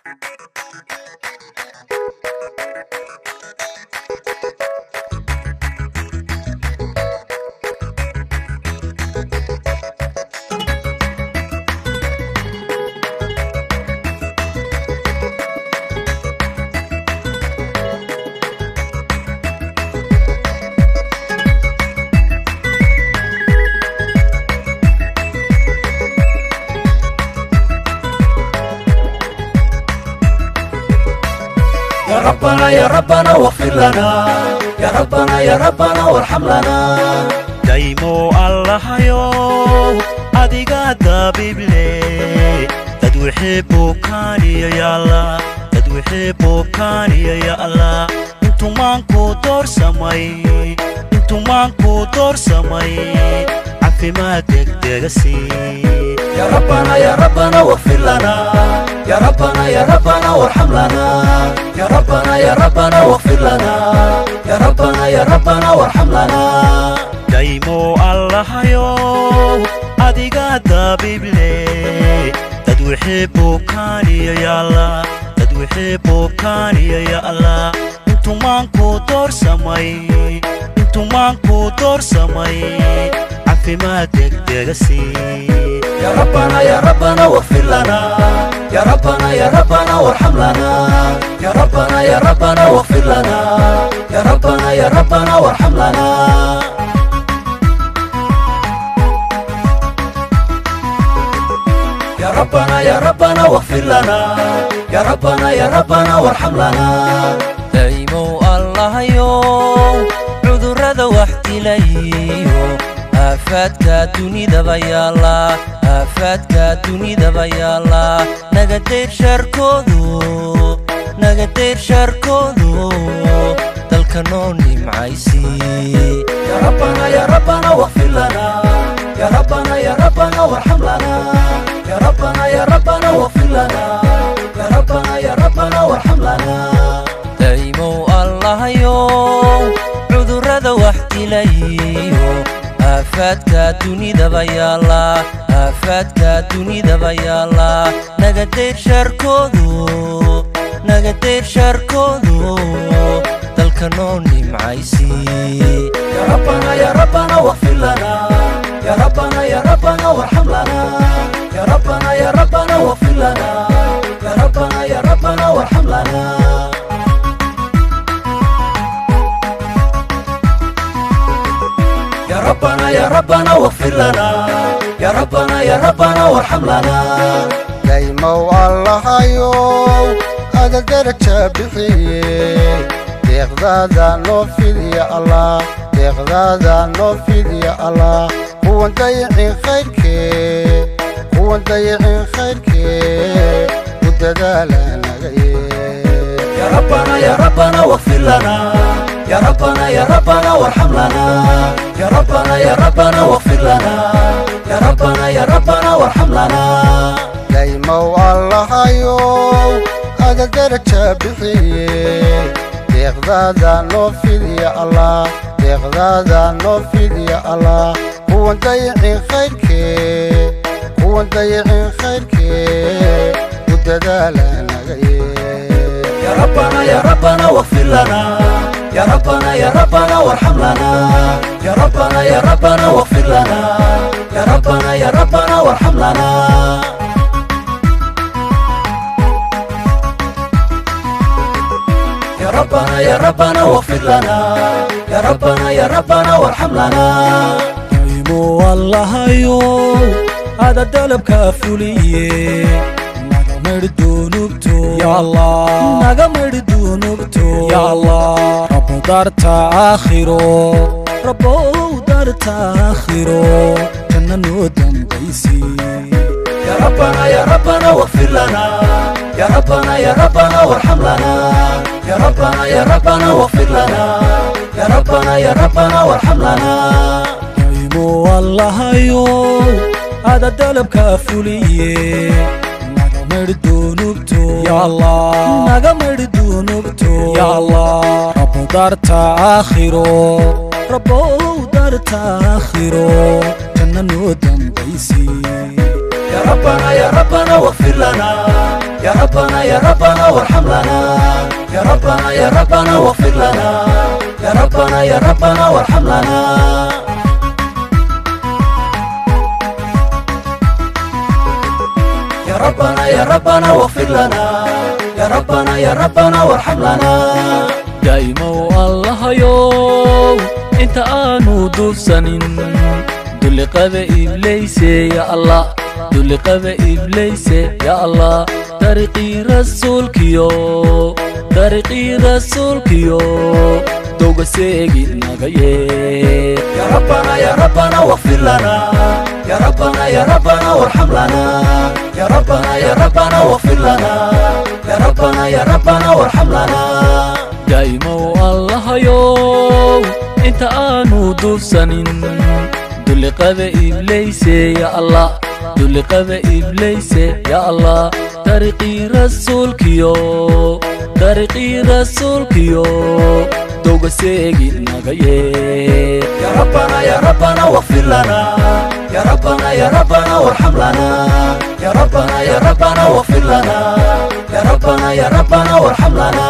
يا ربنا يا ربنا واغفر لنا، يا ربنا يا ربنا وارحم لنا. Daymo Allahayow, adiga dabible, dad wixii bukaaniyo yaalla, dad wixii bukaaniyo ya Allah, intumaanku doorsamay, intumaanku doorsamay, caafimaad degdega sii. يا ربنا يا ربنا واغفر لنا، يا ربنا يا ربنا وارحم لنا، يا ربنا يا ربنا واغفر لنا، يا ربنا يا ربنا وارحم لنا. Daymo Allahayow, adiga dabible, dad wixii bukaaniyo yaalla, dad wixii bukaaniyo ya Allah, intumaanku doorsamay, intumaanku doorsamay, caafimaad degdega sii. يا ربنا يا ربنا واغفر لنا، يا ربنا يا ربنا وارحم لنا، يا ربنا يا ربنا واغفر لنا، يا ربنا يا ربنا وارحم لنا. يا ربنا يا ربنا واغفر لنا، يا ربنا يا ربنا وارحم لنا. Daymow Allahayow, cudurrada wax dilayo, aafaadka dunidaba yaalla, aafaadka dunidaba yaalla, naga dayr sharkoodu, naga dayr sharkoodu, dalka noo nimcaysi. يا ربنا يا ربنا واغفر لنا، يا ربنا يا ربنا وارحم لنا، يا ربنا يا ربنا واغفر لنا، يا ربنا يا ربنا وارحم لنا. Daymow Allahayow, cudurrada wax dilayo, aafaadka dunidaba yaalla, aafaadka dunidaba yaalla, naga dayr sharkoodu, naga dayr sharkoodu, dalka noo nimcaysi. يا ربنا يا ربنا واغفر لنا، يا ربنا يا ربنا وارحم لنا، يا ربنا يا ربنا واغفر لنا، يا ربنا يا ربنا وارحم لنا. يا ربنا يا ربنا واغفر لنا، يا ربنا يا ربنا وارحم لنا. Daymow Allahayow, ada daraja bixiye, deeqdaada noo fidiya Allah, deeqdaada noo fidiya Allah, kuwan dayicin khayrkee, kuwan dayicin khayrkee, u dadaala naga yee. يا ربنا يا ربنا واغفر لنا، يا ربنا يا ربنا وارحم لنا، يا ربنا يا ربنا واغفر لنا، يا ربنا يا ربنا وارحم لنا. Daymow Allahayow, ada daraja bixiye, deeqdaada noo fidiya Allah, deeqdaada noo fidiya Allah, kuwan dayicin khayrkee, kuwan dayicin khayrkee, u dadaala naga yee. يا ربنا يا ربنا واغفر لنا، يا ربنا يا ربنا وارحم لنا، يا ربنا يا ربنا واغفر لنا، يا ربنا يا ربنا وارحم لنا. يا ربنا يا ربنا واغفر لنا، يا ربنا يا ربنا وارحم لنا. Daymo Allahayow, ada dalabka fuliye, naga maydh duunubto ya Allah, naga maydh duunubto ya Allah, Rabbo darta aakhiro, Rabbow darta aakhiro, janna noo dambaysi. يا ربنا يا ربنا واغفر لنا، يا ربنا يا ربنا وارحم لنا، يا ربنا يا ربنا واغفر لنا، يا ربنا يا ربنا وارحم لنا. Daymo Allahayow, ada dalabka fuliye, naga maydh duunubto ya Allah, naga maydh duunubto ya Allah, Rabbo darta aakhiro, Rabbow darta aakhiro, janna noo dambaysi. يا ربنا يا ربنا واغفر لنا، يا ربنا يا ربنا وارحم لنا، يا ربنا يا ربنا واغفر لنا، يا ربنا يا ربنا وارحم لنا. يا ربنا يا ربنا واغفر لنا، يا ربنا يا ربنا وارحم لنا. Daa'imow Allahayow, inta aanu duufsanin duliqada Ibleyse, ya Allah, duliqada Ibleyse, ya Allah, dariiqii rasuulkiyo, dariiqii rasuulkiyo dowga seegi naga yee. يا ربنا يا ربنا واغفر لنا، يا ربنا يا ربنا وارحم لنا، يا ربنا يا ربنا واغفر لنا، يا ربنا يا ربنا وارحم لنا. Daa'imow Allahayow, inta aanu duufsanin duliqada Ibleyse, ya Allah, duliqada Ibleyse, ya Allah, dariiqii rasuulkiyo, dariiqii rasuulkiyo dowga seegi naga yee. يا ربنا يا ربنا واغفر لنا، يا ربنا يا ربنا وارحم لنا، يا ربنا يا ربنا واغفر لنا، يا ربنا يا ربنا وارحم لنا.